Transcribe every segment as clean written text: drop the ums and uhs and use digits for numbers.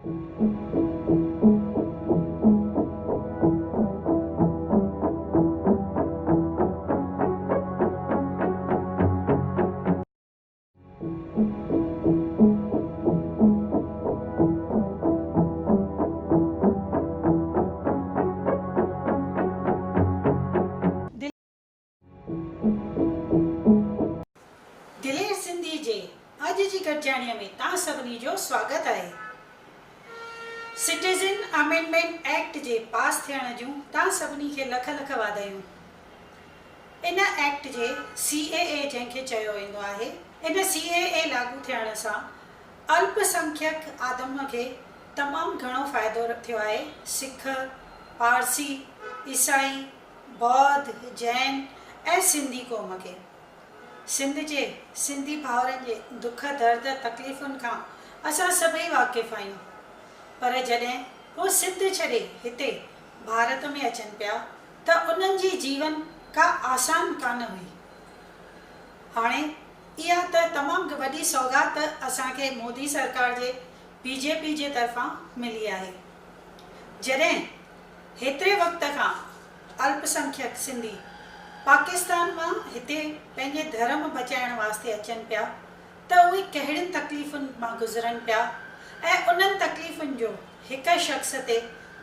دلير سنڌي جي اڄ جي گڏجاڻيء ۾ توهان سڀني جو سواگت آهي. سٽيزن امينڊمينٽ ايڪٽ جي پاس ٿيڻ جون توهان سڀني کي لک لک واڌايون. ان ايڪٽ جي سي اي اي جنهن کي چيو ويندو آهي، ان سي اي اي لاڳو ٿيڻ سان الپ سنکيڪ آدم کي تمام گهڻو فائدو ٿيو آهي، سک، پارسي، عيسائي، ٻوڌ، جين ۽ سنڌي قوم کي. سنڌ جي سنڌي ڀائرن جي دک درد تڪليفن کان اسان سڀئي واقف آهيون پر جڏهن هو سنڌ ڇڏي هتي ڀارت ۾ اچن پيا ته انهن جي جيون ڪا آسان ڪانه هئي. هاڻي اها ته تمام وڏي سوغات اسان کي مودي سرڪار جي بي جي پي جي طرفان ملي آهي. جڏهن هيتري وقت کان الپ سنکيڪ سنڌي پاڪستان مان هتي پنهنجي ڌرم بچائڻ واسطي اچن پيا ته اهي ڪهڙين تڪليفن مان گذرن پيا ۽ انهن تڪليفن جو هڪ شخص تي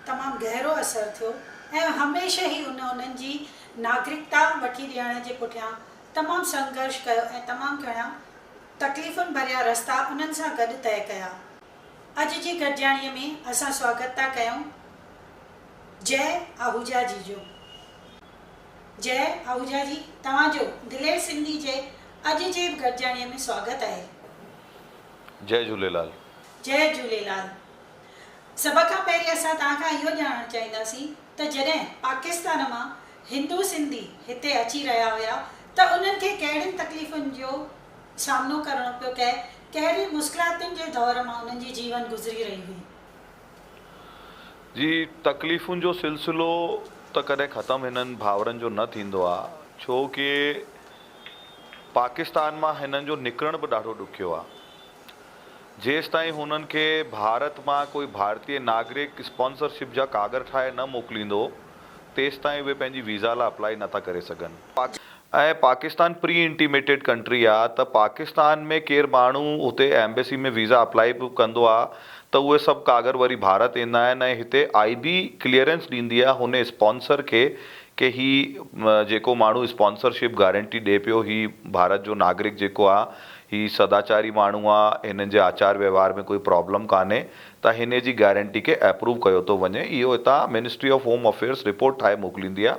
تمام گهرو اثر ٿيو ۽ هميشه ئي ان انهن جي ناگرڪتا وٺي ڏيڻ جي پٺيان تمام سنگهرش ڪيو ۽ تمام گهڻا تڪليفن ڀريا رستا انهن سان گڏ طئي ڪيا. اڄ جي گڏجاڻيء ۾ اسان سواگت ٿا ڪيون جئه آهوجا جي جو. جئه آهوجا جي توهان جو دلير سنڌي جي اڄ جي به گڏجاڻيء ۾ سواگت آهي. جئه جهوليلال. جئه جهوليلال. سڀ کان پهرين اسان توهان کان اهو ڄاڻڻ چاهينداسين ته جڏهن پاڪستان مان هندو سنڌي هتي اچي رهيا هيا ته انهن کي ڪهڙين تڪليفن جو سامنو ڪرڻو پيو ڪهڙين مشڪلاتن جي دور مان انهن جي جيون گذري رهي هئي. جي تڪليفن جو سلسلو ته ڪڏهن ختم هنن ڀائرن جو نه ٿيندو آ ڇو ڪي پاڪستان مان هنن جو نڪرڻ به ڏاڍو ڏکيو آ. جيستائين هنن کي ڀارت مان ڪوئي ڀارتي ناگرڪ اسپانسرشپ جا ڪاڳر ٺاهي نه موڪليندو تيستائين اهي پنهنجي ويزا لاء اپلائي نه ٿا ڪري سگهن. ۽ پاڪستان پري انٽيميٽيڊ ڪنٽري آ ته پاڪستان ۾ ڪير ماڻهو هتي ايمبيسي ۾ ويزا اپلائي به ڪندو آ ته اهي سڀ ڪاڳر وري ڀارت ايندا آهن ۽ هتي آئي بي ڪليئرنس ڏيندي آ هن اسپانسر کي ڪي هي جيڪو ماڻهو اسپانسرشپ گارنٽي ڏي پيو هي ڀارت جو ناگرڪ جيڪو آ هي سداچاري ماڻهو آ، هن جي آچار وهنوار ۾ ڪوئي پرابلم ڪانهي ته هن جي گارنٽي کي اپروو ڪيو ٿو وڃي. اهو هتان ministry of home affairs report ٺاهي موڪليندي آ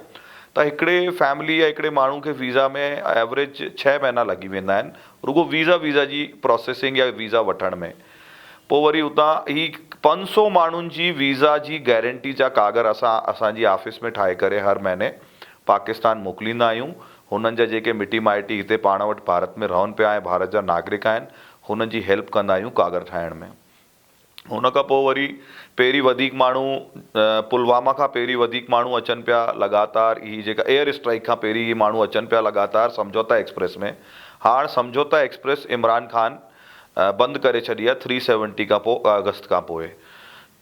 ته هڪڙي فيملي يا هڪڙي ماڻهو کي ويزا ۾ ايوريج ڇهه مهينا لڳي ويندا آهن رڳو ويزا ويزا جي پراسيسنگ يا ويزا وٺڻ ۾ پوء وري اتان هي 500 ماڻهن جي ويزا جي گارنٽي جا ڪاڳر اسان اسان جي آفيس ۾ ٺاهي ڪري هر مهيني پاڪستان موڪليندا آهيون. هنن جا جيڪي مٽي مائٽي هتي پاڻ وٽ ڀارت ۾ رهن پيا ۽ ڀارت جا ناگرڪ آهن، هنن جي هيلپ ڪندا آهيون ڪاڳر ٺاهڻ ۾. ان کان پوء وري پهرين وڌيڪ ماڻهو پلواما کان پهرين وڌيڪ ماڻهو اچن پيا لڳاتار هي جيڪا ايئر اسٽرائيڪ کان پهرين هي ماڻهو اچن پيا لڳاتار سمجهوتا ايڪسپريس ۾. هاڻ سمجهوتا ايڪسپريس عمران خان بند ڪري ڇڏي آهي ٿري سيونٽي کان پوء آگسٽ کان پوء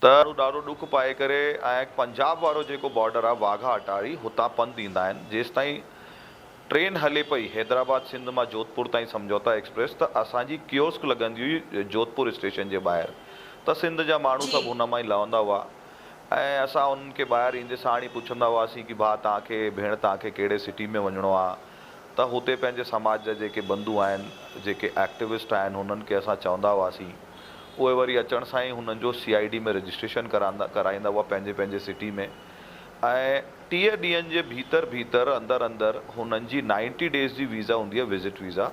ته ڏاڍو ڏک پائي ڪري ۽ پنجاب وارو جيڪو بارڊر آ واگها اٽاري هتان پنڌ ايندا آهن جيستائين ٽرين هلي پئي حيدرآباد سنڌ مان جوڌپور تائين سمجهوتا ايڪسپريس ته اسان جي ڪيوسڪ لڳندي هئي جوڌپور اسٽيشن جي ٻاهر ته سنڌ جا ماڻهو سڀ هن مان ئي لهندا هئا ۽ اسان انهن کي ٻاهر ايندي ساڻ ئي پڇندا هئاسين ڪي ڀاء توهان کي ڀيڻ توهان کي ڪهڙي سٽي ۾ وڃڻو آ ته هتي پنهنجي سماج جا جيڪي بنڌو آهن جيڪي ايڪٽوسٽ آهن هنن کي اسان چوندا هئاسين اهي وري اچڻ سان ئي هنن جو سي I D ۾ registration ڪراندا ڪرائيندا هئا پنهنجي پنهنجي سٽي ۾ ۽ 30 ڏينهن جي ڀيتر ڀيتر اندر اندر هنن جي نائنٽي ڊيز جي ويزا هوندي آهي وزٽ ويزا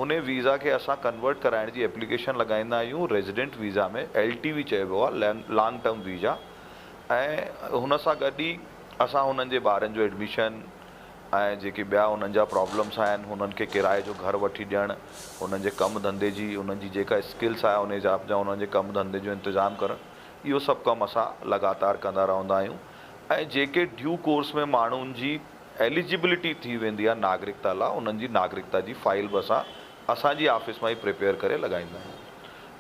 انهي ويزا کي اسان ڪنورٽ ڪرائڻ جي ايپليڪيشن لڳائيندا آهيون resident visa ۾ L T V چئبو آهي لانگ ٽرم ويزا ۽ هن سان گڏ ئي اسان هنن جي ٻارن جو ايڊميشن ۽ جيڪي ٻيا انهن جا پرابلمس آهن هنن کي ڪرائي جو گهر وٺي ڏيڻ، انهن جي ڪم ڌنڌي جي انهن جي جيڪا اسڪلس آهي انهي حساب سان انهن جي ڪم ڌنڌي جو انتظام ڪرڻ اهو سڀ ڪم اسان لڳاتار ڪندا رهندا آهيون ۽ جيڪي ڊيو ڪورس ۾ ماڻهن جي ايليجبلٽي ٿي ويندي آهي ناگرڪتا لا انهن جي ناگرڪتا جي فائل به اسان اسان جي آفيس مان ئي پريپيئر ڪري لڳائيندا آهيون.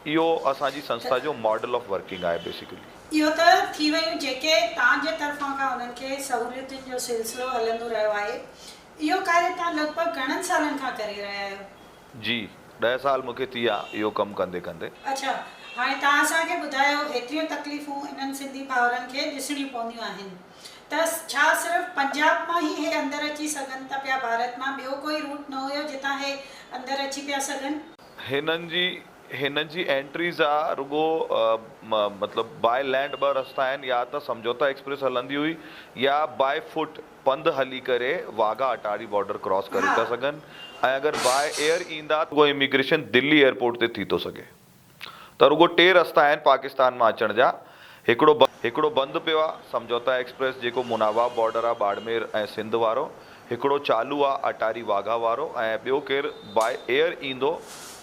اهو اسان جي سنسٿا جو ماڊل آف ورڪنگ آهي بيسيڪلي. اهو ته ٿي ويون جيڪي توهان جي طرفان کان انهن کي سهوليتن جو سلسلو هلندو رهيو آهي. اهو ڪاريه توهان لڳ ڀڳ گهڻن سالن کان ڪري رهيا آهيو؟ جي، ڏهه سال مون کي ٿي ويا اهو ڪم ڪندي ڪندي. اڇا، هاڻي توهان اسان کي ٻڌايو هيتريون تڪليفون انهن سنڌي ڀائرن کي ڏسڻيون پونديون آهن ته ڇا صرف پنجاب مان ئي هي اندر اچي سگهن ٿا پيا ڀارت مان ٻيو ڪوئي روٽ نه هيو جتان هي اندر اچي پيا سگهن؟ هنن جي هنن جي انٽري جا رڳو مطلب باء لينڊ ٻه رستا آهن يا ته سمجهوتا ايڪسپريس هلندي هئي يا باء فوٽ پنڌ هلي ڪري واگها اٽاري بارڊر ڪراس ڪري ٿا سگهن ۽ اگر باء ايئر ايندا ته رڳو اميگريشن دلي ايئرپورٽ تي ٿي ٿو سگهي ته رڳو ٽي رستا آهن پاڪستان مان اچڻ جا هڪڙو هڪڙو بند پيو آ سمجهوتا ايڪسپريس جيڪو مناوا بارڊر آ ٻاڙمير ۽ سنڌ وارو هڪڙو چالو آ اٽاري واگها وارو ۽ ٻيو ڪير باء ايئر ايندو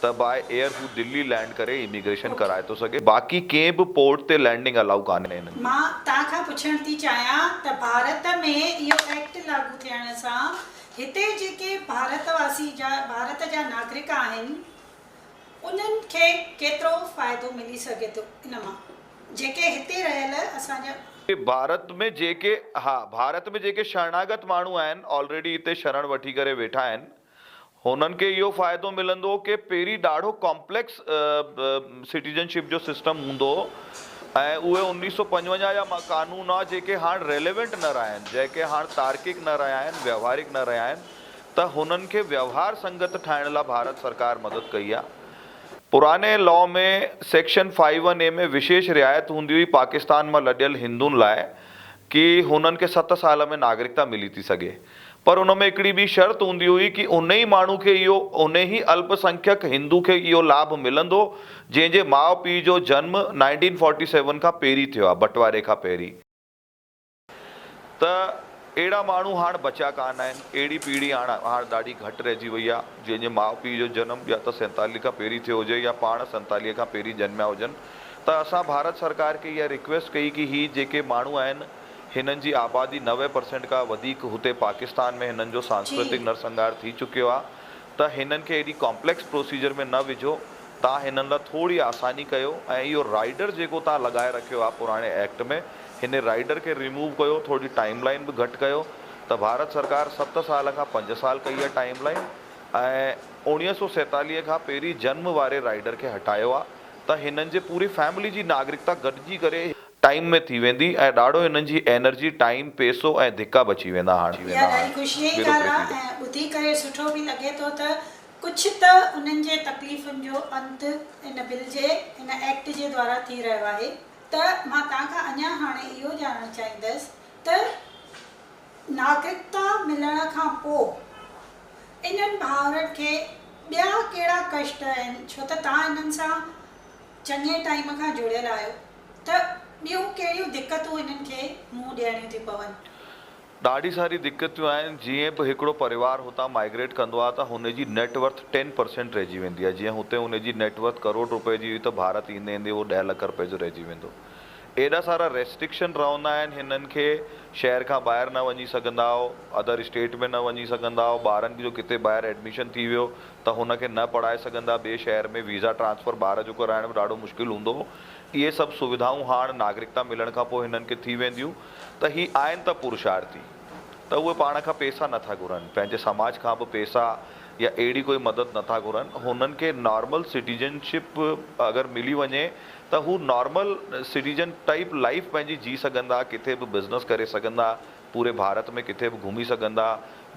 ته باء ايئر هو دلي لينڊ ڪري اميگريشن ڪرائي ٿو سگهي باقي ڪنهن به پورٽ تي لينڊنگ الائو ڪانهي هنن کي. مان توهان کان پڇڻ ٿي چاهيان ته ڀارت ۾ اهو ايڪٽ لاڳو ٿيڻ سان هتي جيڪي ڀارت واسي جا ڀارت جا ناگرڪ آهن انهن کي ڪيترو فائدو ملي سگهي ٿو ان مان جيڪي هتي رهيل اسان جا. ڀارت ۾ جيڪي ها ڀارت ۾ جيڪي شرڻاگت ماڻهو آهن آلريڊي هتي شرڻ وٺي ڪري ويٺا آهن هنن کي اهو فائدو ملندو ڪي پهرين ڏاڍو ڪامپليڪس سٽيزن شپ جو سسٽم هوندو هو ۽ اهي 1955 جا قانون هئا جيڪي هاڻ ريليونٽ نه رهيا آهن جيڪي هاڻ تارڪڪ نه رهيا آهن ويوهارڪ نه رهيا آهن ته هنن کي ويوهار سنگت ٺاهڻ لا ڀارت سرڪار مدد ڪئي آ. پراڻي لا ۾ سيڪشن فائيو ون اي ۾ وشيش رعايت هوندي هئي پاڪستان مان لڏيل هندن لاء ڪي هنن کي ست سال ۾ ناگرڪتا ملي ٿي سگهي پر ان ۾ هڪڙي ٻي شرط هوندي هئي ڪي انهي ماڻهو کي اهو انهي الپ سنکيڪ هندو کي اهو لاڀ ملندو جنهن جي ماء پيء جو جنم نائنٽين فورٽي سيون کان پهرين ٿيو آ بٽواري کان پهرين. ته اهڙا ماڻهو هاڻ بچيا ڪانه آهن، اهڙي پيڙهي هاڻ هاڻ ڏاڍي گهٽ رهجي وئي آهي، جنهن جي ماء پيء جو جنم يا ته سينتاليهه کان پهرين ٿيو هجي يا پاڻ سينتاليهه کان پهرين جنميا هجن ته اسان ڀارت سرڪار کي اها رڪويسٽ ڪئي ڪي هي جيڪي ماڻهو آهن هنن جي آبادي 90% کان وڌيڪ هتي پاڪستان ۾ هنن جو سانسڪرتڪ نرسنگهار ٿي چڪيو آهي ته هنن کي ايڏي ڪامپليڪس پروسيجر ۾ نه وجهو تان هنن لا ٿوري آساني ڪيو ۽ اهو رائيڊر جيڪو تان لڳائي رکيو آهي پراڻي ايڪٽ ۾ هن رائيڊر کي ريموو ڪيو ٿوري ٽائيم لائين به گهٽ ڪيو ته ڀارت سرڪار ست سال کان پنج سال ڪئي آهي ٽائيم لائين ۽ 1947 کان پهرين جنم واري رائيڊر کي هٽايو آهي ته هنن جي پوري فيملي جي ناگرڪتا گڏجي ڪري ٽائيم ۾ ٿي ويندي ۽ ڏاڍو هنن جي انرجي ٽائيم پيسو ۽ ڌڪا بچي ويندا هاڻ اها ڏاڍي خوشيء جي ڳالهه بيوروڪريسي آهي ۽ ٻڌي ڪري سٺو به لڳي ٿو ته ڪجهه ته انهن جي تڪليفن جو انت ان بل جي ان ايڪٽ جي دوارا ٿي رهيو آهي. ته مان توهان کان اڃا هاڻي اهو ڄاڻڻ چاهيندس ته ناگرڪتا ملڻ کان پوء انهن ڀائرن کي ٻيا ڪهڙا ڪشٽ آهن ڇو ته توهان انهن سان چڱي ٽائيم کان جڙيل آهيو ته ٻيون ڪهڙيون دقتون انهن کي منهن ڏيڻيون ٿيون پون. ڏاڍي ساري دقتيون آهن جيئن به هڪڙو پريوار هتان مائگريٽ ڪندو آهي ته هن جي نيٽ ورٿ ٽين پرسينٽ رهجي ويندي آهي جيئن هتي هن جي نيٽ ورٿ ڪروڙ روپئي جي هئي ته ڀارت ايندي ايندي اهو ڏهه لک روپئي جو رهجي ويندو ايڏا سارا ريسٽرڪشن رهندا آهن هنن کي شهر کان ٻاهر نه وڃي سگهندا آهو ادر اسٽيٽ ۾ نه وڃي سگهندا آهو ٻارن جو ڪٿي ٻاهر ايڊميشن ٿي ويو ته هن کي نه پڙهائي سگهندا ٻئي شهر ۾ ويزا ٽرانسفر ٻار جو ڪرائڻ به ڏاڍو مشڪل هوندو اهي سڀ سوڌائون هاڻ ناگرڪتا ملڻ کان پوء هنن کي ٿي وينديون ته هي آهن ته پرشارٿي ته اهي پاڻ کان پيسا نه ٿا گهرن، پنهنجي سماج کان به پيسا يا اهڙي ڪوئي مدد نه ٿا گهرن، هنن کي نارمل سٽيزن شپ اگر ملي وڃي ته هو نارمل سٽيزن ٽائيپ لائيف پنهنجي جي سگهندا، ڪٿي به بزنس ڪري سگهندا، پوري ڀارت ۾ ڪٿي به گهمي سگهندا،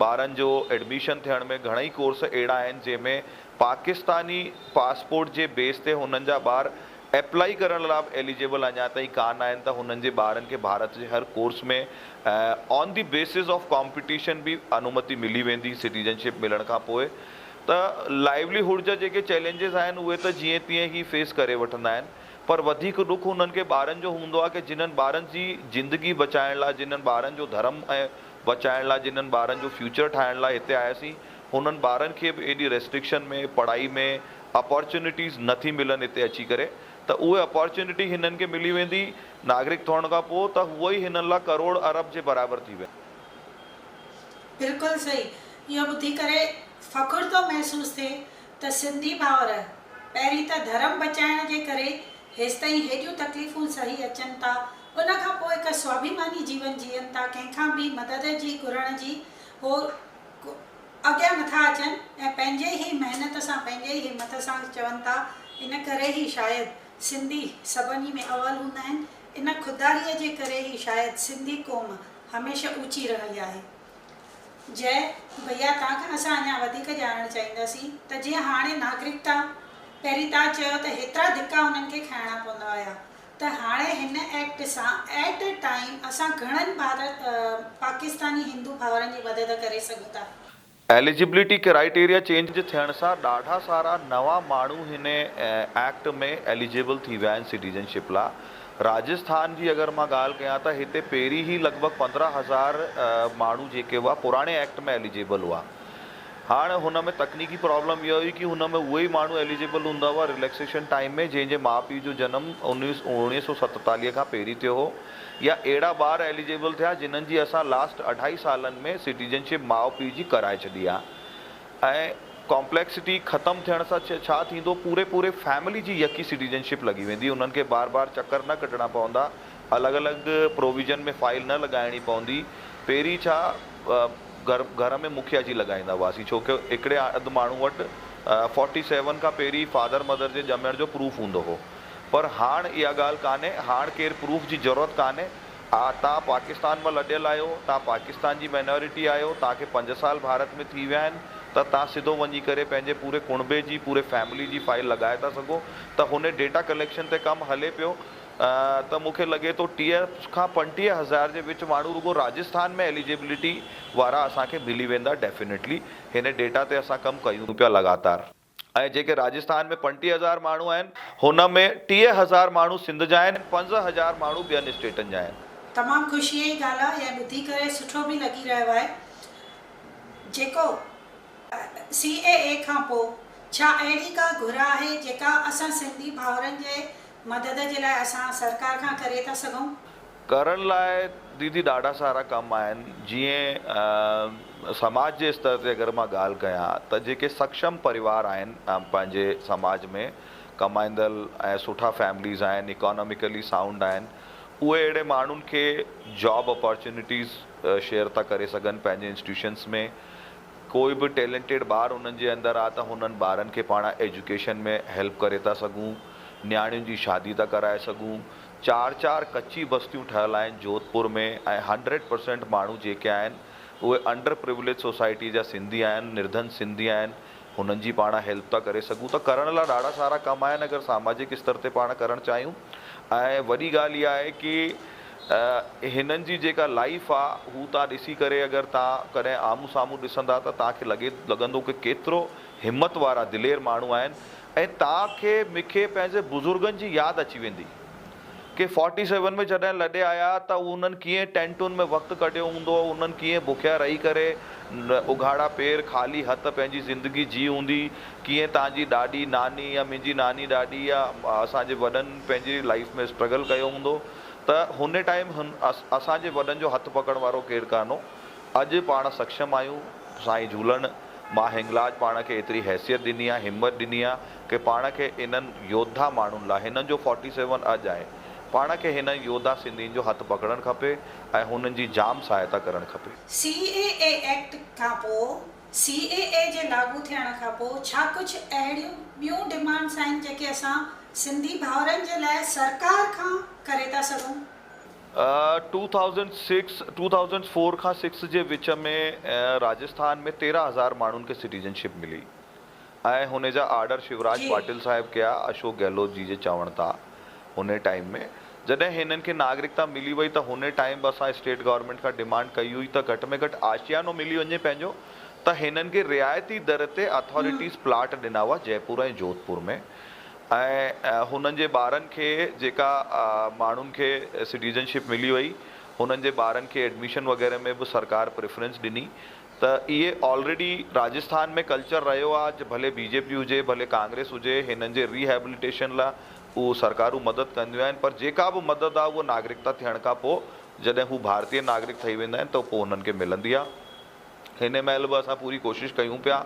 ٻارن جو ايڊميشن ٿيڻ ۾ گهڻئي ڪورس اهڙا آهن جنهن ۾ پاڪستاني پاسپورٽ جي بيس تي هنن جا ٻار ايپلائي ڪرڻ لاء به ايليجبل اڃا تائين ڪانه آهن ته هنن جي ٻارن کي ڀارت جي هر course ۾ on the basis of competition به انومتي ملي ويندي سٽيزن شپ ملڻ کان پوء ته لائيولي هوڊ جا جيڪي چئلينجز آهن اهي ته جيئن تيئن هي فيس ڪري وٺندا آهن پر وڌيڪ ڏک هنن کي ٻارن جو هوندو آهي ڪي جنھن ٻارن جي زندگي بچائڻ لاء جنھن ٻارن جو ڌرم ۽ بچائڻ لاء جنھن ٻارن جو فيوچر ٺاهڻ لاء هتي آياسين هنن ٻارن کي به ايڏي ريسٽرڪشن ۾ پڙهائي ۾ اپارچونيٽيز نه ٿي ملن هتي اچي ڪري ته اهي اپارچونيٽي هنن کي ملي ويندي ناگرڪ ٿيڻ کان پوء ته هوء ئي هنن لاء ڪروڙ ارب جي برابر ٿي ويندي. بلڪل صحيح اهو ٻڌي ڪري فخر ٿو محسوس ٿئي ته سنڌي ڀائر. پهرين ته ڌرم بچائڻ جي ڪري هيستائين هيڏيون تڪليفون سهي اچن ٿا، ان کان پوء هڪ سواڀيماني جيون جيئن ٿا، ڪنهن کان به مدد جي گهرڻ جي هو اڳيان نٿا اچن ۽ پنهنجي ئي محنت سان پنهنجي ئي همت سان چون ٿا، ان ڪري ئي شايد سنڌي سڀني ۾ اول هوندا آهن، ان خودداريء جي ڪري ئي شايد سنڌي قوم هميشه اوچي رهي آهي. جئه ڀئيا توهان کان اسان اڃا وڌيڪ ڄاڻڻ چاهينداسين ته جيئن هاڻي ناگرڪتا پهرين توهان چيو ته هيترا ڌڪا انهن کي کائڻا پوندا هيا ته هاڻي هن ايڪٽ سان ايٽ ا ٽائيم اسان گهڻن ڀارت پاڪستاني هندو ڀائرن جي مدد ڪري سگهون ٿا. ايليجبلٽي ڪرائيٽيريا چينج ٿيڻ سان ڏاڍا سارا نوان ماڻهو هن ايڪٽ ۾ ايليجبل ٿي ويا آهن سٽيزن شپ لا. راجسٿان جي اگر مان ڳالهه ڪيان ته هتي پهرين ئي لڳ ڀڳ 15 هزار ماڻهو جيڪي هئا پراڻي ايڪٽ ۾ ايليجبل هئا. هاڻ هن ۾ تڪنيڪي پرابلم اها هئي ڪي هن ۾ اهي ئي ماڻهو ايليجبل هوندا هئا رليڪسيشن ٽائيم ۾ جنهن جي ماء پيء جو جنم 1947 کان پهرين ٿيو هو يا اهڙا ٻار ايليجبل ٿيا جنهن جي اسان لاسٽ اڍائي سالن ۾ سٽيزنشپ ماء پيء جي ڪرائي ڇڏي آ ۽ ڪامپليڪسٽي ختم ٿيڻ سان ڇا ٿيندو پوري پوري فيملي جي يڪي سٽيزنشپ لڳي ويندي انهن کي بار بار چڪر نه ڪڍڻا پوندا الڳ الڳ پروويزن ۾ فائل نه لڳائڻي پوندي پهرين ڇا گهر گهر ۾ مکيا جي لڳائيندا هئاسين ڇو ڪه هڪڙي اڌ ماڻهو وٽ فورٽي سيون کان پهرين فادر مدر جي ڄمڻ جو پروف هوندو هو پر هاڻ اها ڳالهه ڪانهي هاڻ ڪير پروف جي ضرورت ڪانهي آ تان پاڪستان مان لڏيل آهيو تان پاڪستان جي مائنارٽي آهيو تان کي 5 سال ڀارت ۾ ٿي ويا آهن ته تان سڌو وڃي ڪري پنهنجي پوري ڪڻبي جي پوري فيملي جي فائل لڳائي ٿا سگهو ته هن ڊيٽا ڪليڪشن تي ڪم هلي پيو ته مون کي لڳي ٿو 30 کان 35 هزار جي وچ ماڻهو رڳو راجسٿان ۾ ايليجبلٽي وارا اسان کي ملي ويندا ڊيفينيٽلي هن ڊيٽا تي اسان ڪم ڪيون پيا لڳاتار ۽ جيڪي راجسٿان ۾ 35 هزار ماڻهو آهن هن ۾ 30 هزار ماڻهو سنڌ جا آهن 5 هزار ماڻهو ٻين اسٽيٽن جا آهن. تمام خوشيء جي ڳالهه آهي ۽ ٻڌي ڪري سٺو به لڳي رهيو آهي جيڪو سي اي اي کان پو ڇا اهڙي ڪا گهر آهي جيڪا اسان سنڌي ڀائرن جي مدد جي لاء اسان سرڪار کان ڪري ٿا سگهون؟ ڪرڻ لاء ديدي ڏاڍا سارا ڪم آهن جيئن سماج جي استر تي اگر مان ڳالهه ڪيان ته جيڪي سڪشم پريوار آهن پنهنجي سماج ۾ ڪمائيندل ۽ سٺا فيمليز آهن اڪاناميڪلي سائونڊ آهن اهي اهڙي ماڻهن کي جاب اپارچونيٽيز شيئر ٿا ڪري سگهن پنهنجي انسٽيٽيوشنس ۾ ڪوئي به ٽيلنٽيڊ ٻار انهن جي اندر آ ته هنن ٻارن کي پاڻ ايجوڪيشن ۾ هيلپ ڪري ٿا سگهون، نياڻين جي شادي ٿا ڪرائي سگهون، چار چار ڪچي بستيون ٺهيل آهن جوڌپور ۾ ۽ 100% ماڻهو جيڪي آهن اهي انڊر پروليج سوسائٽي جا سنڌي آهن، نرڌن سنڌي آهن، هنن جي پاڻ هيلپ ٿا ڪري سگهون ته ڪرڻ لاء ڏاڍا سارا ڪم آهن اگر ساماجڪ استر تي پاڻ ڪرڻ چاهيون ۽ وڏي ڳالهه اها آهي ڪي هنن جي جيڪا لائيف آ هو تان ڏسي ڪري اگر تان ڪڏهن آمهون سامهون ڏسندا ته تان کي لڳي لڳندو ڪي ڪيترو همت وارا دلير ماڻهو آهن ۽ تان کي مکي پنهنجي بزرگن جي ياد اچي ويندي ڪي فورٽي سيون ۾ جڏهن لڏي آيا ته انهن ڪيئن ٽينٽن ۾ وقت ڪڍيو هوندو انهن ڪيئن بکيا رهي ڪري اگهاڙا پير خالي هٿ پنهنجي زندگي جي هوندي ڪيئن تان جي ڏاڏي ناني يا منهنجي ناني ڏاڏي يا اسان جي وڏن پنهنجي لائيف ۾ اسٽرگل ڪيو هوندو ته هن ٽائيم هن اسان جي وڏن جو هٿ پڪڙڻ وارو ڪير ڪانه هو. اڄ پاڻ سڪشم آهيون. سائين جهولڻ مان هنگلاج پاڻ کي ايتري حيثيت ڏني آ، همت ڏني آ ڪي پاڻ کي انهن يوڌا ماڻهن لا هنن جو فورٽي سيون اڄ آهي. پاڻ کي هنن يوڌا سنڌين جو هٿ پڪڙڻ کپي ۽ هنن جي جام سهائتا ڪرڻ کپي. سي اي اي ايڪٽ کان پوء سي اي اي جي لاڳو ٿيڻ کان پوء ڇا ڪجهه اهڙيون ٻيون ڊمانڊس آهن جيڪي اسان سنڌي ڀائرن جي لاء سرڪار کان ڪري ٿا سگهون؟ 2006، 2004 کان سڪس جي وچ ۾ راجسٿان ۾ 13 هزار ماڻهن کي سٽيزن شپ ملي ۽ هن جا آرڊر شيوراج پاٽل صاحب ڪيا اشوڪ گهلوت جي جي چوڻ تان هن ٽائيم ۾ جڏهن هنن کي ناگرڪتا ملي وئي ته هن ٽائيم به اسان اسٽيٽ گورنمينٽ کان ڊمانڊ ڪئي هئي ته گهٽ ۾ گهٽ آشيانو ملي وڃي پنهنجو ته هنن کي رعايتي در تي اٿارٽيز پلاٽ ڏنا هئا جئپور ۽ جوڌپور ۾ ۽ هنن جي ٻارن کي جيڪا ماڻهن کي سٽيزن شپ ملي وئي هنن جي ٻارن کي ايڊميشن وغيره ۾ به سرڪار پريفرنس ڏني ته اهي آلريڊي راجسٿان ۾ ڪلچر رهيو آ ڀلي بي جي پي هجي ڀلي ڪانگريس هجي هنن جي ري هيبليٽيشن لا اهو سرڪارون مدد ڪنديون آهن پر جيڪا به مدد آ اهو ناگرڪتا ٿيڻ کان پو جڏهن هو ڀارتي ناگرڪ ٿئي ويندا آهن ته پو هنن کي ملندي آ هن مهل به اسان پوري ڪوشش ڪيون پيا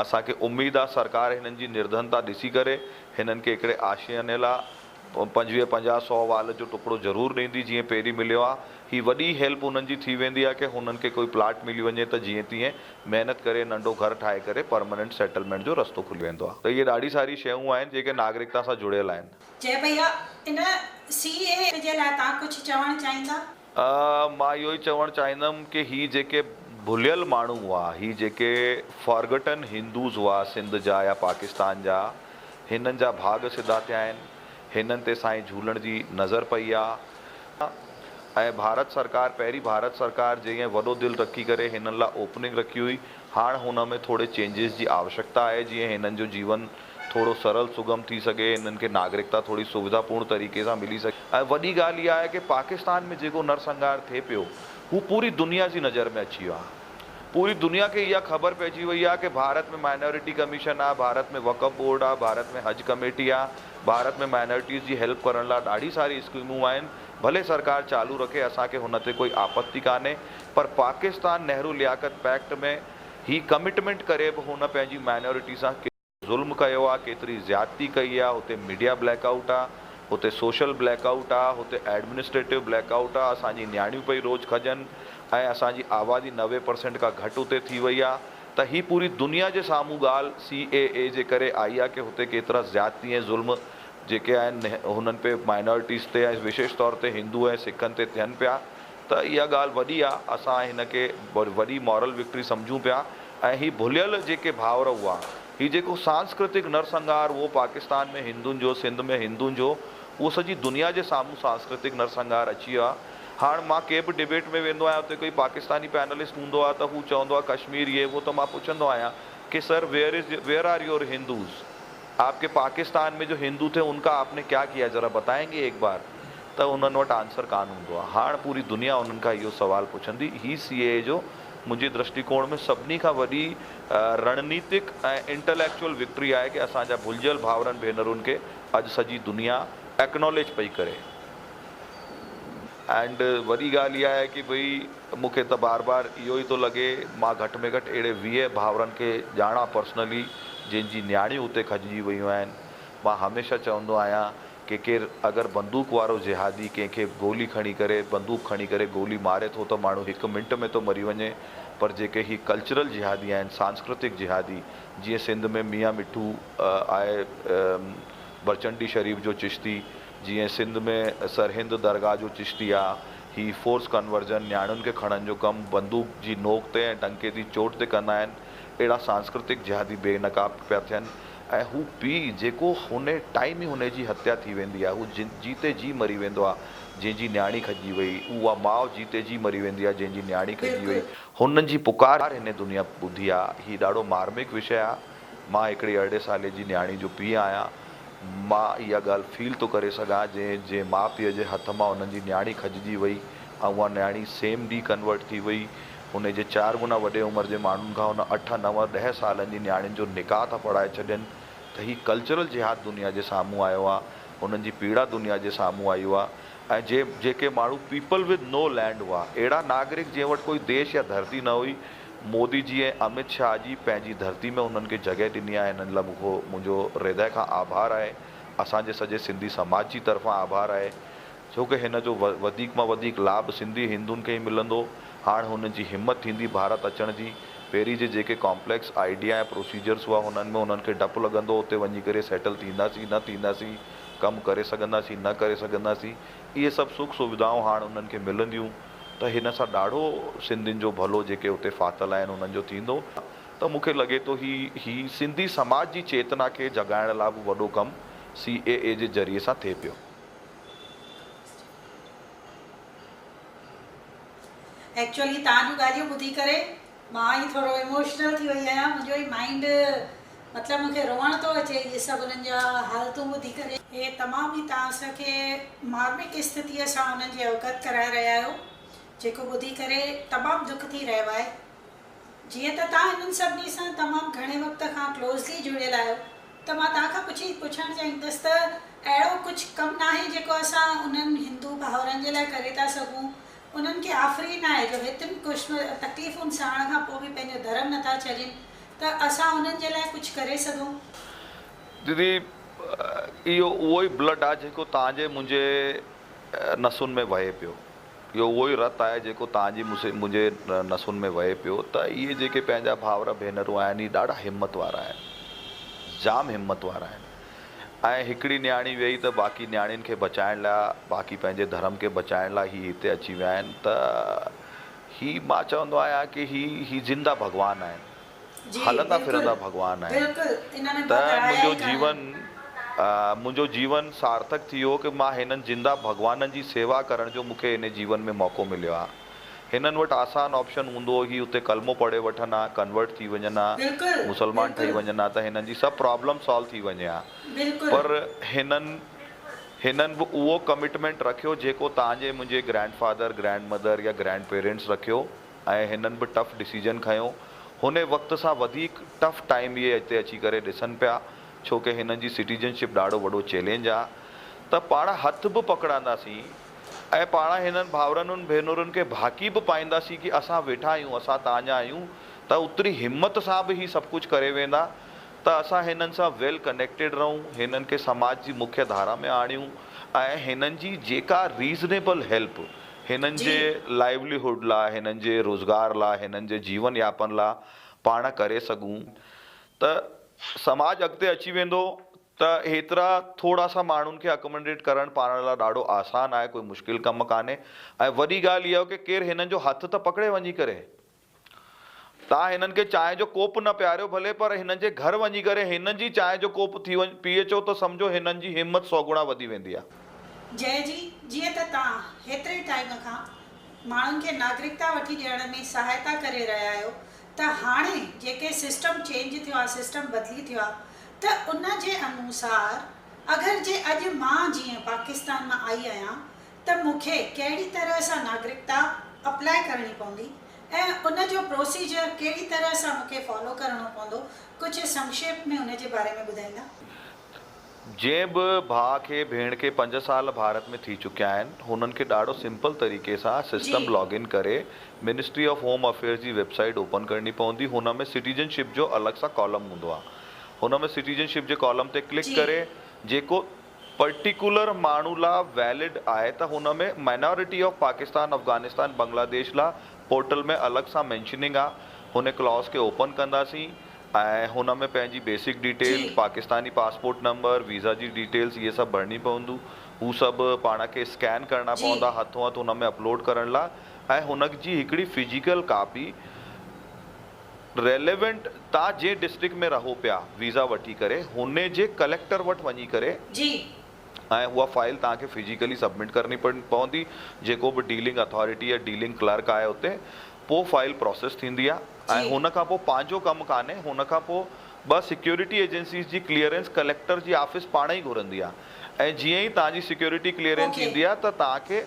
اسان کي اميد آ سرڪار هنن جي نرڌنتا ڏسي ڪري هنن کي هڪڙي آشياني لا پنجويهه پنجاهه سئو وال جو ٽڪڙو ضرور ڏيندي جيئن پهرين مليو آ. هي وڏي هيلپ هنن جي ٿي ويندي آ ڪي هنن کي ڪوئي پلاٽ ملي وڃي ته جيئن تيئن محنت ڪري ننڍو گهر ٺاهي ڪري پرمننٽ سيٽلمينٽ جو رستو کلي ويندو آ. ته اهي ڏاڍي ساري شيون آهن جيڪي ناگرڪتا سان جڙيل آهن. جي ڀئيا ان سي اي جي لاء توهان ڪجهه چوڻ چاهيندا؟ مان اهو ئي چوڻ چاهيندم ڪي هي جيڪي ڀليل ماڻهو هئا، هي جيڪي فارگٽن هندوز هئا سنڌ جا يا پاڪستان جا، هنن جا ڀاڳ سڌا ٿيا آهن، هنن تي سائين جهولڻ جي نظر پئي آ ۽ ڀارت سرڪار پهرين ڀارت سرڪار جيئن وڏو دل رکي ڪري هنن لا اوپننگ رکي هئي، هاڻ هن ۾ ٿوڙي چينجز جي آوشڪتا آهي جيئن هنن جو جيون ٿورو سرل سگم ٿي سگهي، هنن کي ناگرڪتا ٿوري سوڌا پورڻ طريقي سان ملي سگهي ۽ وڏي ڳالهه اها آهي ڪي پاڪستان ۾ جيڪو نرسنگهار ٿئي پيو هو پوري دنيا جي نظر ۾ اچي ويو آهي. پوري دنيا کي اها خبر پئجي وئي آهي ڪي ڀارت ۾ مائنارٽي ڪميشن آهي، ڀارت ۾ وقف بورڊ آهي، ڀارت ۾ حج ڪميٽي آهي، ڀارت ۾ مائنارٽيز جي هيلپ ڪرڻ لاء ڏاڍي ساري اسڪيمون آهن، ڀلي سرڪار چالو رکي اسان کي هن تي ڪوئي آپتي ڪانهي پر پاڪستان نهرو لياقت پيڪٽ ۾ هي ڪمٽمينٽ ڪري به هن پنهنجي مائنارٽي سان ظلم ڪيو آ، ڪيتري زيادتي ڪئي آ، هتي ميڊيا بليڪ آئوٽ آ، هتي سوشل بليڪ آئوٽ آ، هتي ايڊمنسٽريٽو بليڪ آئوٽ آ، اسان جي نياڻيون پئي روز کڄن ۽ اسان جي آبادي 90% کان گهٽ هتي ٿي وئي آ ته هي پوري دنيا جي سامهون ڳالهه سي اي اي جي ڪري آئي آ ڪي هتي ڪيترا زيادتي ۽ ظلم جيڪي آهن هنن پي مائنارٽيز تي ۽ وشيش طور تي هندو ۽ سکن تي ٿين پيا ته اها ڳالهه وڏي آ اسان هن کي وڏي مورل وڪٽري سمجهون پيا ۽ هي ڀليل جيڪي ڀائر هئا، هي جيڪو سانسڪرتڪ نرسنگهار هئو پاڪستان ۾ هندن جو، سنڌ ۾ هندن جو، اهو سڄي دنيا جي سامهون سانسڪرتڪ نرسنگهار اچي ويو آهي. هاڻ مان ڪنهن به ڊبيٽ ۾ ويندو آهيان اتي ڪوئي پاڪستاني پينلسٽ هوندو آهي ته هو چوندو آهي ڪشمير يي وو ته مان پڇندو آهيان ڪي sir where is where are your Hindus آپ ڪي پاڪستان ۾ جو هندو ٿي ان ڪا آپ ني ڪيا ڪيا ذرا بتائين گي ايڪ بار ته انهن وٽ آنسر ڪانه هوندو آهي. هاڻ پوري دنيا انهن کان اهو سوال پڇندي هي سي اي اي جو منهنجي درشٽيڪوڻ ۾ سڀني کان وڏي رڻنيتڪ ۽ انٽليڪچوئل وڪٽري آهي ڪي اسان جا ڀلجيل ڀائرن ڀينرن کي اڄ سڄي دنيا ايڪناليج پئي ڪري. اينڊ وڏي ڳالهه اها آهي ڪي ڀئي مون کي ته بار بار اهو ئي ٿو لڳي مان گهٽ ۾ گهٽ اهڙي 20 ڀائرن کي ڄاڻان پرسنلي جن جي نياڻيون اتي کڄجي ويون آهن مان هميشه چوندو آهيان ڪي ڪير اگر بندوق وارو جهادي ڪنهن کي گولي کڻي ڪري بندوق کڻي ڪري گولي ماري ٿو ته ماڻهو هڪ منٽ ۾ ٿو مري وڃي پر جيڪي هي ڪلچرل جهادي آهن سانسڪرتڪ جهادي جيئن سنڌ ۾ ميان مٺو آهي ڀرچنڊي شريف جو چشتي جيئن سنڌ ۾ سرهند درگاهه جو چشتي آ هي فورس ڪنورجن نياڻين کي کڻڻ جو ڪم بندوق جي نوڪ تي ۽ ڊنڪي جي چوٽ تي ڪندا آهن اهڙا سانسڪرتڪ جهادي بي نقاب پيا ٿين ۽ هو پيء جيڪو هن ٽائيم ئي هن جي هتيا ٿي ويندي آهي، هو جيتي جي مري ويندو آهي، جنهن جي نياڻي کڄي وئي، اها ماء جيتي جي مري ويندي آهي، جنهن جي نياڻي کڄي وئي. هنن جي پڪار هن دنيا ٻڌي آهي. هي ڏاڍو مارمڪ وشيه آهي. مان هڪڙي 18 سالي جي نياڻي جو پيء آهيان. مان اها ڳالهه فيل ٿو ڪري سگهان جنهن جنهن ماء پيء جي هٿ مان انهن جي نياڻي کڄجي وئي ۽ اها نياڻي سيم ڏينهن ڪنورٽ ٿي وئي. هن جي چار گنا وڏي عمر جي ماڻهن کان هن اٺ، نو، ڏهه سالن جي نياڻين جو نڪاح ٿا پڙهائي ڇڏين ته هي ڪلچرل جهاد دنيا جي سامهون آيو آ، هنن جي پيڙا دنيا جي سامهون آئي آ ۽ جي جيڪي ماڻهو پيپل ود نو لينڊ هئا، اهڙا ناگرڪ جنهن وٽ ڪوئي ديش يا ڌرتي نه هئي، مودي جي ۽ امت شاهه جي پنهنجي ڌرتي ۾ هنن کي جڳهه ڏني آ، هنن لاء مون کي منهنجو هردي کان آڀار آهي، اسان جي سڄي سنڌي سماج جي طرفان آڀار آهي. ڇو ڪه هن جو وڌيڪ مان وڌيڪ لاڀ سنڌي هندن کي ئي ملندو. هاڻ هنن جي همت ٿيندي ڀارت اچڻ جي. پهرين جي جيڪي ڪامپليڪس آئيڊيا ۽ پروسيجرس هئا هنن ۾ هنن کي ڊپ لڳندو اتي وڃي ڪري سيٽل ٿينداسين نه ٿينداسين، ڪم ڪري سگهنداسين نه ڪري سگهنداسين. اهي سڀ سک سوڌائون هاڻ انهن کي ملنديون ته هن سان ڏاڍو سنڌين جو ڀلو جيڪي اتي ڦاٿل آهن انهن جو ٿيندو ته مون کي لڳي ٿو هي هي سنڌي سماج جي چيتنا کي جڳائڻ لاء به وڏو ڪم سي اي اي جي ذريعي سان ٿئي پيو. ايڪچوئلي توهان جون ڳالهيون ٻڌي ڪري مان ئي ٿورو ايموشنل ٿي وئي آهيان منهنجو ئي مائنڊ مطلب مونکي روئڻ ٿو اچي اهي سڀ انهن جا حالتون ٻڌي ڪري. هي تمام ئي توهان اسان کي مارمڪ اسٿتيء سان انهن جي اوگت ڪرائي رهيا آهيو جيڪو ٻڌي ڪري تمام دک ٿي رهيو آهي. جيئن ته توهان انهن سڀني سان تمام گهڻي وقت کان ڪلوزلي جڙيل آهيو ته مان توهان کان پڇي پڇڻ چاهيندس ته اهڙو ڪجهه ڪم ناهي جيڪو اسان انهن هندو ڀائرن جي لاء ڪري ٿا سگهون؟ انهن کي آفرين آهي جو هيترين تڪليفن سهڻ کان پوء به پنهنجو ڌرم نٿا ڇڏين ته اسان انهن جي لاء ڪجهه ڪري سگهون؟ ديدي اهو اهو ئي بلڊ آهي جيڪو توهان جي منهنجي نسن ۾ وهي پيو. اهو اهو ئي رت آهي جيڪو توهان جي منهنجي نسن ۾ وهي پيو ته اهي جيڪي پنهنجا ڀائر ڀينرون آهن اهي ڏاڍا همت وارا آهن. جام همت وارا آهن ۽ هڪڙي نياڻي ويئي ته باقي نياڻين کي بچائڻ لاء باقي پنهنجي ڌرم کي بچائڻ لاء هي هتي اچي ويا آهن ته هي مان چوندو آهيان ڪي هي هي زنده ڀڳوان آهن. جي هلندا بلڪل ڦرندا ڀڳوان آهن بلڪل انهن ۾ ته بهت آيا منهنجو ئي ڪانه. جيون منهنجو جيون سارٿڪ ٿي ويو ڪي مان هنن زنده ڀڳوانن جي سيوا ڪرڻ جو مون کي هن جيون ۾ موقعو مليو آ هنن وٽ آسان آپشن هوندو هو هي اتي ڪلمو پڙهي وٺن ها ڪنورٽ ٿي وڃن ها بلڪل مسلمان ٺهي بلڪل وڃن ها ته هنن جي سڀ پرابلم سالو ٿي وڃي ها بلڪل. پر هنن هنن به اهو ڪمٽمينٽ رکيو جيڪو توهان جي منهنجي گرينڊ فادر گرينڊ مدر يا گرينڊ پيرنٽس رکيو. ۽ هنن به ٽف ڊسيزن کنيو. هن وقت سان وڌيڪ ٽف ٽائيم اهي هتي اچي ڪري ڏسن پيا ڇو ڪه هنن جي سٽيزن شپ ڏاڍو وڏو چئلينج آ ته پاڻ هٿ به پڪڙانداسين ۽ پاڻ هنن ڀائرن ڀينرن کي ڀاڪي به پائينداسين ڪه اسان ويٺا آهيون اسان توهان جا آهيون ته اوتري همت سان به هي سڀ ڪجهه ڪري ويندا ته اسان هنن سان ويل ڪنيڪٽيڊ رهون هنن کي سماج جي مکيه ڌارا ۾ آڻيون ۽ هنن جي جيڪا ريزنيبل هيلپ هنن جي. جي لائيولي هوڊ لا، هنن جي روزگار لا، هنن جي جيون ياپن لا پاڻ ڪري سگهون ته سماج اڳتي اچي ويندو ته هيترا ٿورا سا ماڻهن کي اڪمنڊيٽ ڪرڻ پاڻ لا ڏاڍو آسان آهي ڪوئي مشڪل ڪم ڪانهي ۽ وڏي ڳالهه اها ڪي ڪير هنن جو هٿ ته پڪڙي وڃي ڪري توهان هنن کي چانهه جو ڪوپ نه پياريو ڀلي پر هنن جي گهر وڃي ڪري هنن جي چانهه جو ڪوپ ٿي وڃ پي اچو ته سمجهو هنن جي همت سو گڻا وڌي ويندي آ. جئي جي، جيئن ته توهان هيتري ٽائيم کان ماڻهن کي ناگرڪتا وٺي ڏيڻ ۾ سهائتا ڪري رهيا آهيو ته هاڻي جيڪي سسٽم چينج ٿيو آ سسٽم بدلي ٿيو آ ته ان جي انوسار اگر جي اڄ مان جيئن پاڪستان مان آئي آهيان ته مون کي ڪهڙي طرح سان ناگرڪتا اپلاء ڪرڻي پوندي ۽ ان جو پروسيجر ڪهڙي طرح سان مون کي فالو ڪرڻو پوندو ڪجهه سنڪشيپ ۾ ان جي باري ۾ ٻڌائيندا. جنهن به ڀاء کي ڀيڻ کي پنج سال ڀارت ۾ ٿي چڪيا آهن هنن کي ڏاڍو سمپل طريقي سان جي. سسٽم لاگ ان ڪري منسٽري آف هوم افيئرس جي ويب سائيٽ اوپن ڪرڻي پوندي هن ۾ سٽيزن شپ جو الڳ سان ڪالم هوندو آهي هن ۾ سٽيزن شپ جي ڪالم تي ڪلڪ جي. ڪري جيڪو پرٽيڪولر ماڻهو لا ويلڊ آهي ته هن ۾ minority of Pakistan Afghanistan Bangladesh law portal ۾ الڳ سان مينشننگ آ هن ڪلاز کي اوپن ڪنداسين ۽ هن ۾ پنهنجي بيسڪ ڊيٽيل جي. پاڪستاني پاسپورٽ نمبر ويزا جي ڊيٽيلز اهي سڀ ڀرڻي پوندو هو سڀ پاڻ کي اسڪين ڪرڻا جي. پوندا هٿون هٿ هن ۾ اپلوڊ ڪرڻ لا ۽ هن جي هڪڙي فزيڪل ڪاپي ريليونٽ تان جنهن ڊسٽرڪٽ ۾ رهو پيا ويزا وٺي ڪري هن جي ڪليڪٽر وٽ وڃي ڪري جي. ۽ اها فائل توهان کي فزيڪلي سبمٽ ڪرڻي پوندي جيڪو به ڊيلنگ اٿارٽي يا ڊيلنگ ڪلرڪ آهي اتي پوء فائل پروسيس ٿيندي آهي جي. ۽ هن کان پوء پنهنجو ڪم ڪانهي هن کان پوء ٻه سيڪيورٽي ايجنسيز جي ڪليئرنس ڪليڪٽر جي آفيس پاڻ ئي گهرندي آهي ۽ جيئن ئي توهان جي سيڪيورٽي ڪليئرنس اوڪي. ايندي آهي ته توهان کي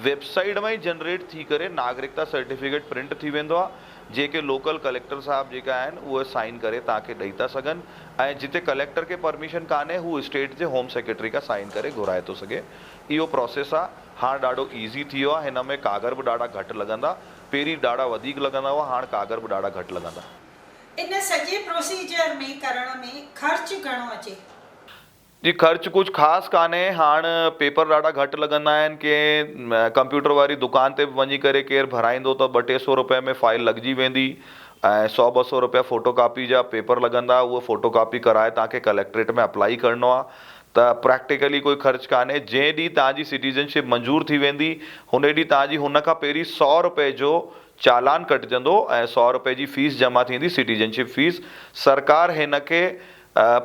ويب سائيٽ مان ئي جنريٽ ٿي ڪري ناگرڪتا سرٽيفڪيٽ پرنٽ ٿي ويندو آهي جيڪي لوڪل ڪليڪٽر صاحب جيڪا آهن اهي سائن ڪري توهان کي ڏئي ٿا سگهن ۽ جتي ڪليڪٽر کي پرميشن ڪانهي هو اسٽيٽ جي هوم سيڪريٽري کان سائن ڪري گهرائي ٿو سگهي اهو پروسيس آ هاڻ ڏاڍو ايزي ٿي ويو آ هن ۾ ڪاڳر به ڏاڍا گهٽ لڳندا پهرين ڏاڍا وڌيڪ لڳندا هئا هاڻ ڪاڳر به ڏاڍا گهٽ لڳندا. ان سڄي پروسيجر ۾ ڪرڻ ۾ خرچ گهڻو اچي؟ جي خرچ ڪجهه خاص ڪانهي هاڻ پيپر ڏاڍا گهٽ لڳندا آهن ڪنهن ڪمپيوٽر واري دڪان تي به وڃي ڪري ڪير ڀرائيندو ته ٻه ٽي سو روپئي ۾ فائل لڳجي ويندي ۽ سو ٻه سو روپيا فوٽو ڪاپي جا پيپر لڳندا اهي فوٽو ڪاپي ڪرائي توهان کي ڪليڪٽريٽ ۾ اپلائي ڪرڻو آهي ته پريڪٽيڪلي ڪوئي خرچ ڪانهي جنهن ڏينهن توهان جي سٽيزن شپ منظور ٿي ويندي هن ڏينهن توهان جي هن کان پهرين سو روپئي جو چالان ڪٽجندو ۽ سو روپئي جي فيس جمع ٿيندي سٽيزن شپ فيس سرڪار هن کي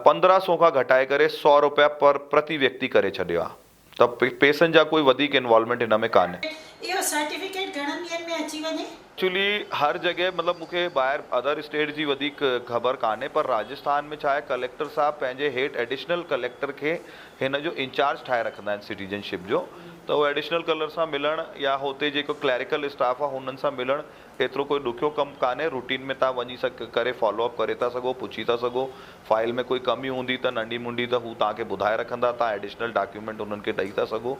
15 سو کان گهٽائي ڪري سو روپيا پر پرتي ويڪتي ڪري ڇڏيو آهي ته پيسن جا ڪوئي وڌيڪ انوالومينٽ هن ۾ ڪانهي. اهو سرٽيفڪيٽ گهڻن ڏينهن ۾ اچي وڃي؟ ايڪچولي هر جڳهه مطلب مون کي ٻاهر ادر اسٽيٽ جي وڌيڪ خبر ڪانهي پر راجسٿان ۾ ڇا آهي ڪليڪٽر صاحب پنهنجي هيٺ ايڊيشنل ڪليڪٽر کي هن جو انچارج ٺاهي رکندا آهن سٽيزن شپ جو ته اهو ايڊيشنل ڪلر سان ملڻ يا هتي جيڪو ڪليريڪل اسٽاف آهي هنن سان ملڻ ايترو ڪوئي ڏکيو ڪم ڪانهي، روٽين ۾ توهان وڃي ڪري فالو اپ ڪري ٿا سگهو، پڇي ٿا سگهو، فائل ۾ ڪوئي ڪمي هوندي ته ننڍي منڍي ته هو توهان کي ٻڌائي رکندا، توهان ايڊيشنل ڊاڪيومينٽ انهن کي ڏئي ٿا سگهو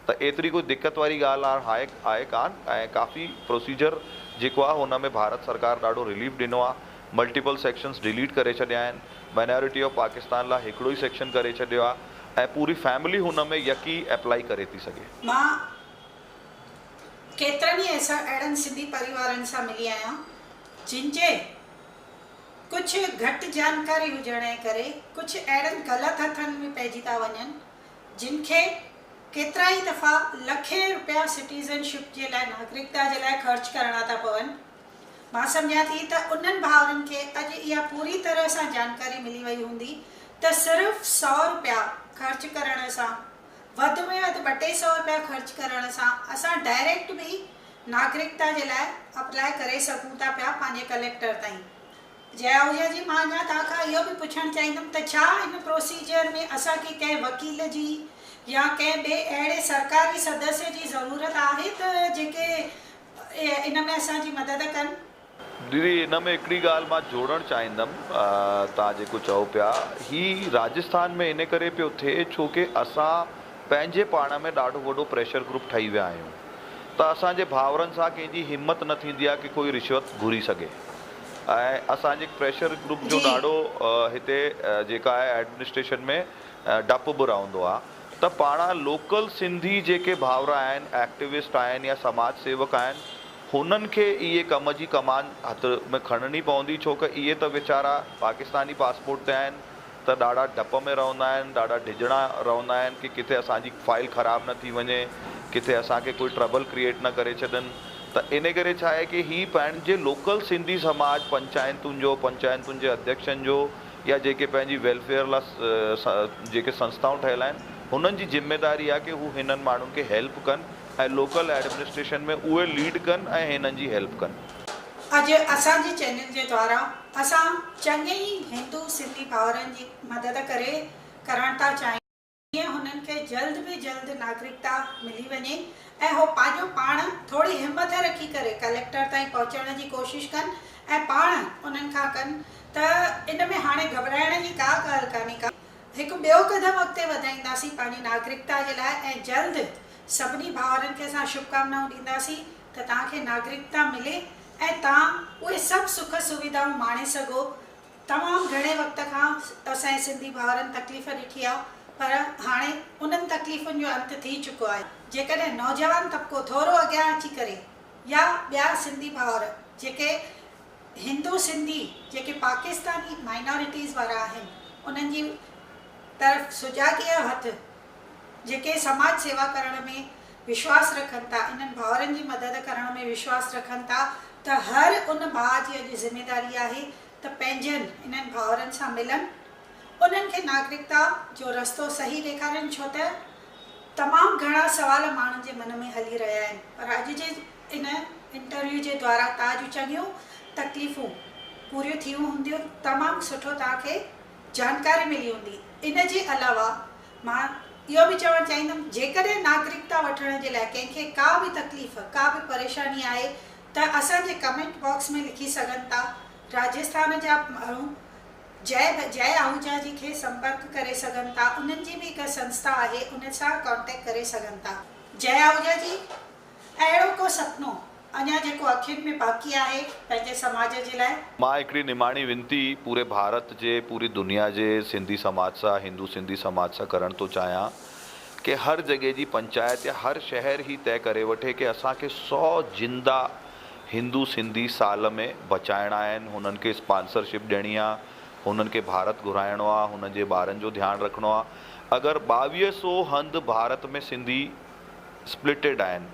ته ايتري ڪوئي دقت واري ڳالهه آهي آهي ڪانه ۽ ڪافي پروسيجر جيڪو آهي هن ۾ ڀارت سرڪار ڏاڍو رليف ڏنو آهي ملٽيپل سيڪشنز ڊيليٽ ڪري ڇڏيا آهن، مائنارٽي آف پاڪستان لاء هڪڙو ئي سيڪشن ڪري ڇڏيو آهي ۽ پوري فيملي هن ۾ يڪي اپلائي ڪري ٿي سگهي. مان ڪيترن ئي اهڙن سنڌي پريوارن سان ملي آهيان جن جي ڪجهه گهٽ جانڪاري هجڻ جي ڪري ڪجهه اهڙن غلط هٿن ۾ پئجي ٿا وڃن جن کي ڪيترائي دفعا لکين روپيا سٽيزن شپ جي لاء ناگرڪتا جي لاء خرچ ڪرڻا ٿا پون. مان سمجهان ٿي ته انهن ڀائرن کي اڄ اها پوري طرح سان جانڪاري ملي وئي هوندي ته صرف سئو روپيا خرچ ڪرڻ سان وڌ ۾ وڌ ٻه ٽي سئو روپيا خرچ ڪرڻ سان اسان ڊائريڪٽ به ناگرڪتا جي لاء اپلاء ڪري سگهون ٿا پيا پنهنجي ڪليڪٽر تائين. جئه آهوجا جي مان اڃا توهان کان اهو به پڇڻ چاهيندم ته ڇا ان پروسيجر ۾ اسان کي ڪنهن وڪيل جي يا ڪنهن ٻئي اهڙي سرڪاري سدسيه جي ضرورت آهي ته جيڪي ان ۾ اسان جي مدد ڪن؟ ديدي ان ۾ هڪڙي ڳالهه مان جوڙڻ چاهيندم توهان جيڪو چئو پيا هي راجسٿان ۾ ان ڪري پيو ٿئي ڇو ڪي اسان پنهنجي پاڻ ۾ ڏاڍو وڏو پريشر گروپ ٺهي ويا آهيون ته اسان جي ڀائرن سان ڪنهن جي همت نه ٿيندي آهي ڪي ڪوئي رشوت گهري سگهي ۽ اسان جي پريشر گروپ جو ڏاڍو هتي جيڪا آهي ايڊمنسٽريشن ۾ ڊپ به رهندو آهي ته پاڻ لوڪل سنڌي جيڪي ڀائر آهن ايڪٽوسٽ آهن يا سماج سيوڪ آهن هنن کي اهي ڪم جي ڪمان هٿ ۾ کڻڻي پوندي ڇو ته اهي ته ويچارا پاڪستاني پاسپورٽ تي آهن ته ڏاڍا ڊپ ۾ رهندا آهن ڏاڍا ڊڄڻا رهندا آهن ڪي ڪٿي اسان جي فائيل خراب نه ٿي وڃي ڪٿي اسان کي ڪوئي ٽربل ڪريئيٽ نه ڪري ڇڏن ته ان ڪري ڇا آهي ڪي هي پنهنجي لوڪل سنڌي سماج پنچائتن جو پنچائتن جي اڌيڪشن جو يا جيڪي پنهنجي ويلفيئر لا جيڪي سنسٿائون ٺهيل آهن هنن جي ذميداري آهي ڪي هو هنن ماڻهن کي هيلپ ڪن ۽ لوڪل ايڊمنسٽريشن ۾ اهي ليڊ ڪن ۽ هنن جي هيلپ ڪن. اڄ اسان جي چينل جي دوارا اسان چڱي ئي هندو سنڌي ڀائرن جي مدد ڪري ڪرڻ ٿا چاهيون جيئن هنن کي جلد به جلد ناگرڪتا ملي وڃي ۽ هو پنهنجو پاڻ ٿوري همٿ رکي ڪري ڪليڪٽر تائين پهچڻ جي ڪوشش ڪن ۽ پاڻ انهن کان ڪن ته ان ۾ هاڻي گهٻرائڻ جي ڪا ڳالهه ڪانهي ڪا هڪ ٻيو قدم اڳتي وڌائينداسين پنهنجي ناگرڪتا جي لاء ۽ جلد سڀني ڀائرن کي اسان شڀڪامنائون ڏينداسين ته توهان کي ناگرڪتا ملي ۽ توهان اهي سڀ سک سويڌائون ماڻي سگهو. تمام گهڻي وقت کان اسان جي سنڌي ڀائرن تڪليف ڏٺي آهي پر هاڻي انهن تڪليفن جو انت ٿي چڪو آهي. جيڪڏهن نوجوان طبقو ٿورو اڳيان اچي ڪري يا ٻيا سنڌي ڀائر جيڪي هندو سنڌي جيڪي پاڪستاني مائنارٽيز وارا آهن انهن جي طرف سجاڳيء جو هٿ جيڪي سماج سيوا ڪرڻ ۾ وشواس رکن ٿا، انهن ڀائرن جي مدد ڪرڻ ۾ وشواس رکن ٿا ته هر ان ڀاء جي اڄ ذميداري آهي ته پنهنجن انهن ڀائرن سان ملن، انهن کي ناگرڪتا جو رستو صحيح ڏيکارين ڇو ته تمام گهڻا سوال ماڻهن جي من ۾ هلي رهيا آهن پر اڄ جي ان انٽرويو جي دوارا توهان جون چڱيون تڪليفون پوريون ٿيون هونديون تمام سٺو توهان کي جانڪاري ملي هوندي ان جي علاوه مان اهو به چوڻ چاهيندم جيڪڏهن ناگرڪتا وٺڻ جي لاء ڪنهن کي ڪا به تڪليف ڪا به پريشاني آهي ته اسان جي ڪمينٽ باڪس ۾ لکي سگهن ٿا راجسٿان جا ماڻهو جئه جئه آهوجا جي کي سمپرڪ ڪري سگهن ٿا انهن جي به هڪ سنسٿا آهي ان سان ڪانٽيڪٽ ڪري سگهن ٿا جئه آهوجا جي اهڙو ڪو سپنو اڃا جيڪو اکين ۾ باقي آهي پنهنجي سماج جي لاء؟ مان هڪڙي نماڻي وينتي پوري ڀارت جي پوري دنيا جي سنڌي سماج سان هندو سنڌي سماج سان ڪرڻ ٿو چاهيان ڪي هر جڳهه جي پنچائت يا هر شهر هي طئي ڪري وٺي ڪي اسان کي سو زنده هندو سنڌي سال ۾ بچائڻا آهن هنن کي اسپانسرشپ ڏيڻي آ هنن کي ڀارت گهرائڻو آ هنن جي ٻارن جو ڌيان رکڻو آ اگر ٻاويهه سو هنڌ ڀارت ۾ سنڌي اسپلٽيڊ آهن.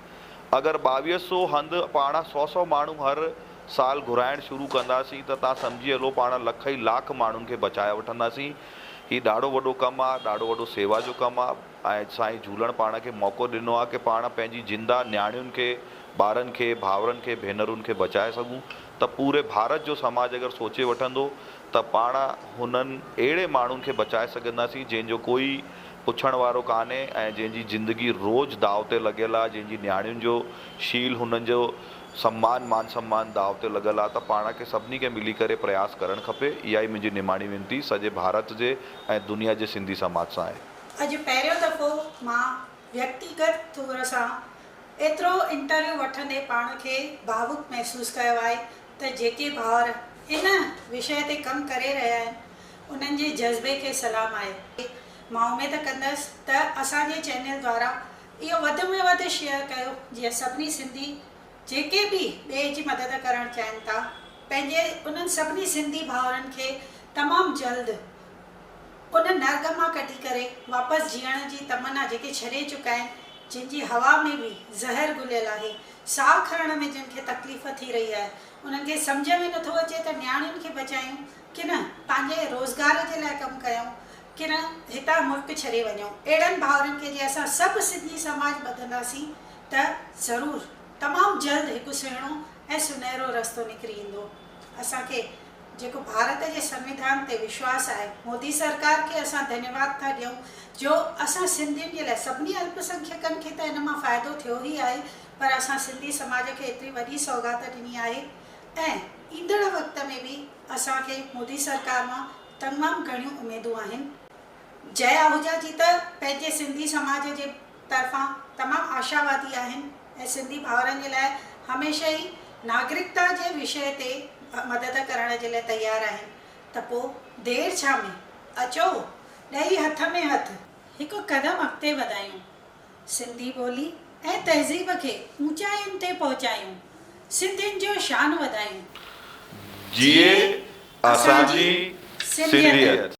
اگر ٻاويهه سو هنڌ پاڻ سو سو ماڻهو هر سال گهرائڻ شروع ڪنداسين ته تان سمجهي هلو پاڻ لک ئي لاک ماڻهن کي بچائي وٺنداسين. هي ڏاڍو وڏو ڪم آ، ڏاڍو وڏو سيوا جو ڪم آ ۽ سائين جهولڻ پاڻ کي موقعو ڏنو آ ڪي پاڻ پنهنجي زنده نياڻين کي، ٻارن کي، ڀائرن کي، ڀينرن کي بچائي سگهون ته پوري ڀارت جو سماج اگر سوچي وٺندو ته پاڻ هنن اهڙي ماڻهن کي بچائي سگهنداسين جنهن جو ڪوئي پڇڻ وارو ڪانهي ۽ جنهن جي زندگي روز داء تي لڳل آ، جنهن جي نياڻين جو شيل هنن جو سمان مان سمان داء تي لڳل آ ته پاڻ کي سڀني کي ملي ڪري پرياس ڪرڻ کپي. اها ئي منهنجي نماڻي وينتي سڄي ڀارت جي ۽ دنيا جي سنڌي سماج سان آهي. اڄ پهريون دفعو مان ويڪتيگت طور سان ايترو انٽرويو وٺندي پاڻ کي ڀاوڪ محسوس ڪيو آهي ته جيڪي ڀائر ان وشيه تي ڪم ڪري رهيا آهن انهن جي جذبي کي سلام آهي. مان اميد ڪندس ته اسان جي چينل دوارا اهو وڌ ۾ وڌ شيئر ڪيو جيئن سڀني سنڌي جيڪي به ٻئي جي مدد ڪرڻ چاهين ٿا پنهنجي انهن سڀني سنڌي ڀائرن کي تمام جلد ان نرڳ مان ڪڍي ڪري واپس جيئڻ جي تمنا جيڪي ڇڏي چڪا آهن، جن جي هوا ۾ به زهر گهليل آهي، ساهه کڻڻ ۾ جن کي تڪليف ٿي رهي آهي، انهن کي سمجهه ۾ نٿو اچي ته نياڻين کي بچايون ڪي نه پنهنجي روزگار جي لاء ڪم ڪيون ڪي نه هتان ملڪ ڇڏي وڃون. اهڙن ڀائرن کي جي اسان سڀ سنڌي سماج ٻڌنداسين ته ضرور تمام جلد هڪ سهڻو ۽ سنهرو رستو نڪري ايندو. اسان کي جيڪو ڀارت جي سنويڌان تي وشواس آهي، مودي سرڪار کي اسان ڌنيواد ٿا ڏيون جو اسان سنڌين جي لاء سڀني الپسنکيڪن کي ته ان مان فائدو ٿيو ئي آهي پر اسان سنڌي سماج کي ايتري وڏي سوغات ڏني آهي ۽ ايندڙ وقت ۾ به اسان کي مودي سرڪار مان تمام گهڻيون اميدون آهن. جئه آهوجا جي ته پنهنجي سنڌي سماج جي طرفان تمام آشاوادي آهن ۽ سنڌي ڀائرن جي لاء هميشه ئي ناگرڪتا جي وشيه تي مدد ڪرڻ جي لاء تيار آهن ته پو دير ڇا ۾ اچو ڏئي هٿ ۾ هٿ هڪ قدم اڳتي وڌايون سنڌي ٻولي ۽ تهذيب کي اوچاين تي پهچايون سنڌين جو شان وڌايون. جيئي اسان جي سنڌيت.